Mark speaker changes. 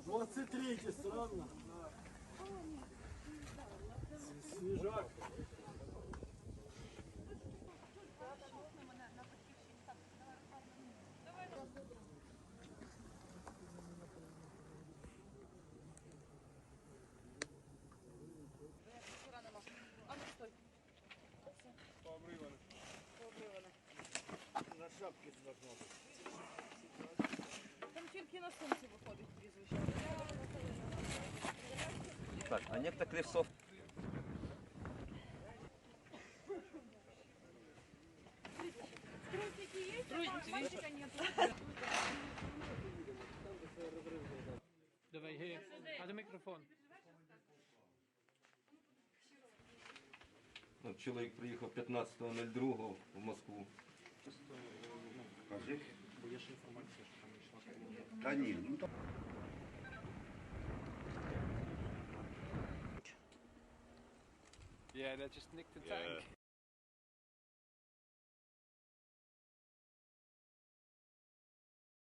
Speaker 1: 23-й, странно. Свежак. На шапке должно быть.
Speaker 2: Там тільки на сумці виходить прізвище.
Speaker 3: Так, а некто Клевцов.
Speaker 2: Трусики є, а мальчика нет.
Speaker 4: Давай, гей. А де мікрофон?
Speaker 3: Ну, чоловік приїхав 15.02 в Москву.
Speaker 5: Та ні, ну там.
Speaker 4: Yeah, they just nicked the tank.